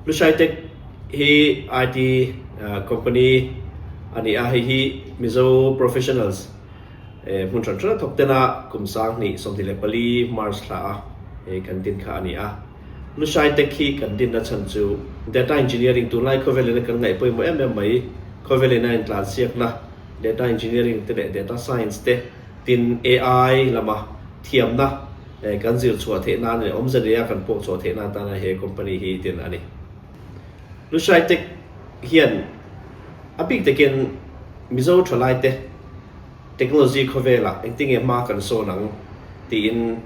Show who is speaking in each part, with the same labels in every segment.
Speaker 1: Lushai Tech hi IT company a ni a, hei hi Mizo professionals hmun hran hrana thawk tena kum 2024 March thla a kan din kha a ni a. Lushai Tech hi kan dinna chhan chu data engineering tunlai khawvelin a kan ngaih pawimawh em em mai, khawvelin a intlansiakna data engineering te leh data science te tin AI lama thiamna kan zir chhuah theih nan leh awmze neia kan pawh chhuah theih nan tana he company hi din a ni. Lushai Tech hian a bik takin Mizo thalaite technology khawvelah engtinge hma kan sawn ang tiin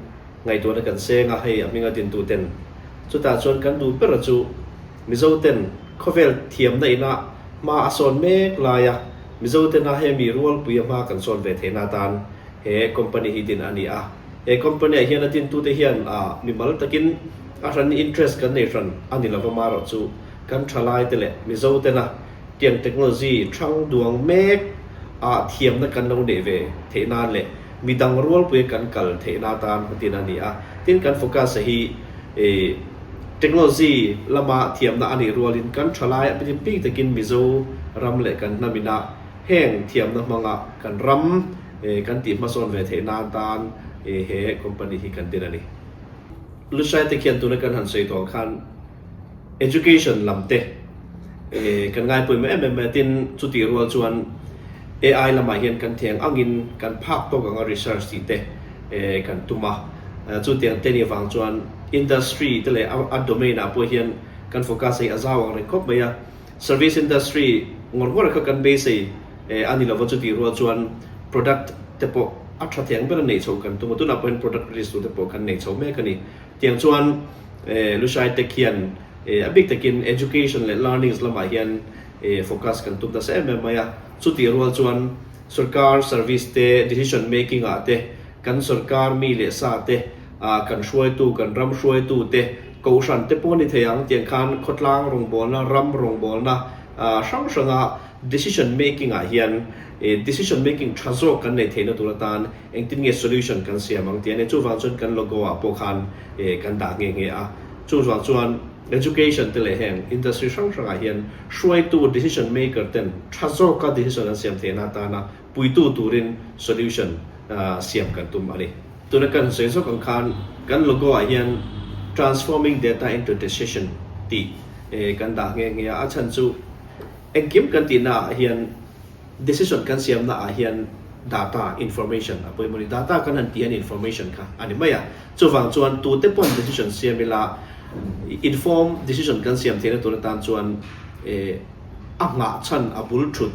Speaker 1: ngaihtuahna kan seng a, hei a hminga dintu ten. Chutah chuan kan duh ber chu Mizo ten khawvel thiamna ina hma a sawn mek laia Mizo tena hemi rualpui a hma kan sawn ve theihna atan he company hi din a ni a. He company ah hian a dintute hian a mimal takin a hran interest kan nei hran a ni lova marawh chu kan thalaite leh Mizo tena tiang technology thang duang mek ah thiamna kan lo neih ve theih nan leh midang rualpui kan kal theihna atan tin a ni a. Tin kan focus a hi technology lama thiamna a nih rualin kan thalai a bik takin Mizo ram leh kan hnam ina heng thiamna hmanga kan ram kan tih hmasawn ve theihna atan he company hi kan din a ni. Lushai te khian tuna kan han sawi tawh ang khan Education lam te kan ngaipawimawh em em mai a, tin chutih rual chuan AI lamah hian kan theng angin kan phak tawk anga research tih te kan tum a, chutiang te nih avang chuan industry te leh a domain ah pawh hian kan focus hi a zau ang reng khawp mai a, service industry ngawr ngawr kha kan beisei a ni lova chutih rual chuan product te pawh a tha theng ber a neih chho kan tum a, tunah pawh hian product release tur te pawh kan nei chho mek a ni. Tiang chuan Lushai Tech hian a bik takin education leh learnings lamah hian focus kan tum nasa em em mai a. Chutih rual chuan sorkar service te, decision making ah te, kan sorkar mi leh sa te, kan hruaitu, kan ram hruaitu te, kohhran te pawh a ni thei ang tiang khan khawtlang rawngbawlna, ram rawngbawlna hrang hranga decision making ah hian decision making tha zawk kan neih theihna tur atan Engtin nge solution kan siam ang tih a ni. Chuvang chuan kan logo ah pawh khan kan dah nghe nghe a. Chuvang chuan education te leh heng industry hrang hrangah hian hruaitu decision maker ten tha zawka decision an siam theihna atana puitu turin solution siam kan tum a ni. Tuna kan sawi zawk ang khan kan logo ah hian transforming data into decision tih kan dah nghe nghe a. A chhan chu engkim kan tihna ah hian Decision kan siamna ah hian data, information, a pawimawh a ni. Data kan han tih hian information kha a ni mai a. Chuvang chuan tute pawn decision siam ila, inform decision kan siam theihna tur atan chuan a nghah chhan, a bul thut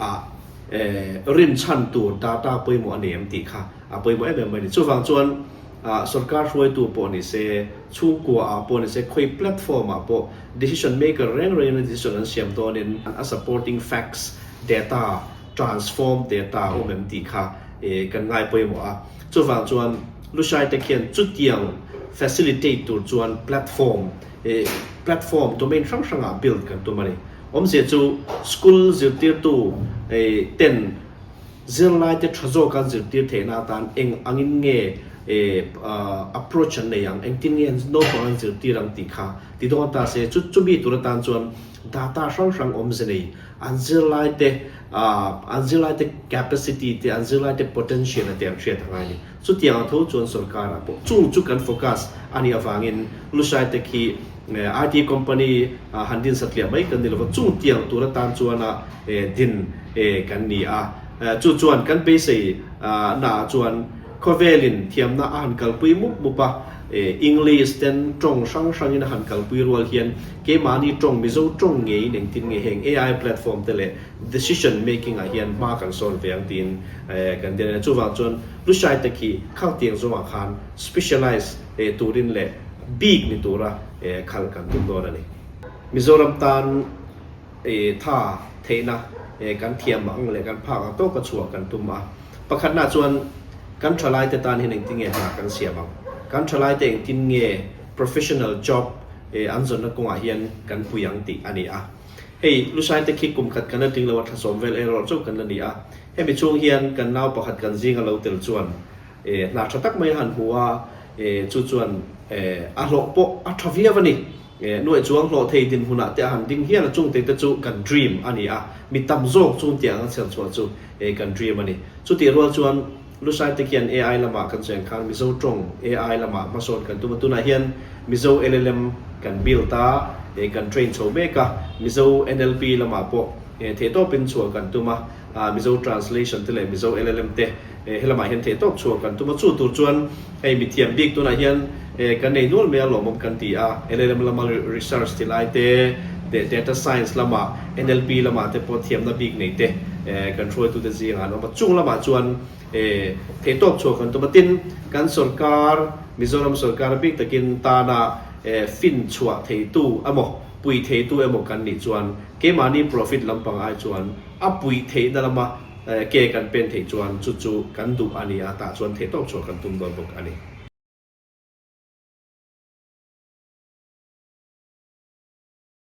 Speaker 1: ah rin chhan tur data pawimawh a ni em tih kha a pawimawh em em mai a ni. Chuvang chuan sorkar hruaitu pawh ni se, chhungkua ah pawh ni se, khawi platform ah pawh Decision maker reng rengin decision an siam dawnin a supporting facts, data, transform data awm em tih kha kan ngai pawimawh a. Chuvang chuan Lushai te khian chutiang facilitate tur chuan platform, platform domain hrang hrangah build kan tum a ni. Awmzia chu school zirtirtu ten Zirlaite tha zawk an zirtir theihna atan eng angin nge approach an nei ang, engtin nge naupang an zirtir ang tih kha ti dawn ta se, chu chumi tur atan chuan data hrang hrang awmze nei, an zirlaite an zirlaite capacity te, an zirlaite potential te an hriat a ngai a ni. Chutiang ang tho chuan sorkarah pawh chung chu kan focus a nih avangin Lushai-te khi IT company han din satliah mai kan ni lova, chung tiang tur atan chuan din kan ni a. Chu chuan kan beisei naah chuan khawvelin thiamna a han kalpui mup mup a, English ten tawng hrang hrangin a han kalpui rual hian keimahni tawng Mizo tawng ngeiin engtin nge heng AI platform te leh decision making ah hian hma kan sawn ve ang tiin kan din a ni. Chuvang chuan Lushai te khi khaltiang zawngah khan specialize turin leh bik ni tura khal kan tum dawn a ni. Mizoram tan tha theihna kan thiam ang leh kan phak ang tawka chhuah kan tum a. Pakhatna chuan kan thalaite tan hian engtin nge hna kan siam ang? Kan thalaite engtin nge professional job an zawnna kawngah hian kan pui ang tih a ni a. Hei Lusaite khi kum khat kan la tling lo a, thla sawm vel erawh chauh kan la ni a. Hemi chhung hian kan nau pakhat kan zinga lo tel chuan hna tha tak mai a han hmu a, chu chuan a hlawh pawh a tha viau a ni. Nuaih chuang hlawh thei dinhmunah te a han ding hial a, chungte te chu kan dream a ni a, mi tam zawk chung tiang a chher chhuah chu kan dream a ni. Chutih rual chuan Lusai te khian AI lamah kan sawi ang khan Mizo tawng AI lamah hmasawn kan tum a, tunah hian Mizo LLM kan build a, kan train chho mek a, Mizo NLP lamah pawh theihtawpin chhuah kan tum a, Mizo translation te leh Mizo LLM te helamah hian theihtawp chhuah kan tum a, chu tur chuan hei mithiam bik tunah hian kan nei nual mai a lawmawm kan ti a, LLM lama research ti lai te, data science lama NLP lamah te pawh thiamna bik nei te kan hruaitute zingah an awm a, chung lamah chuan theihtawp chhuah kan tum a, tin kan sorkar Mizoram sorkar bik takin tana fin chhuah theitu emaw pui theitu emaw kan nih chuan keimahni profit lampang ai chuan A puih theihna lama ke kan pen theih chuan chu chu kan duh a ni a, tah chuan theihtawk chhuah kan tum dawn bawk a ni.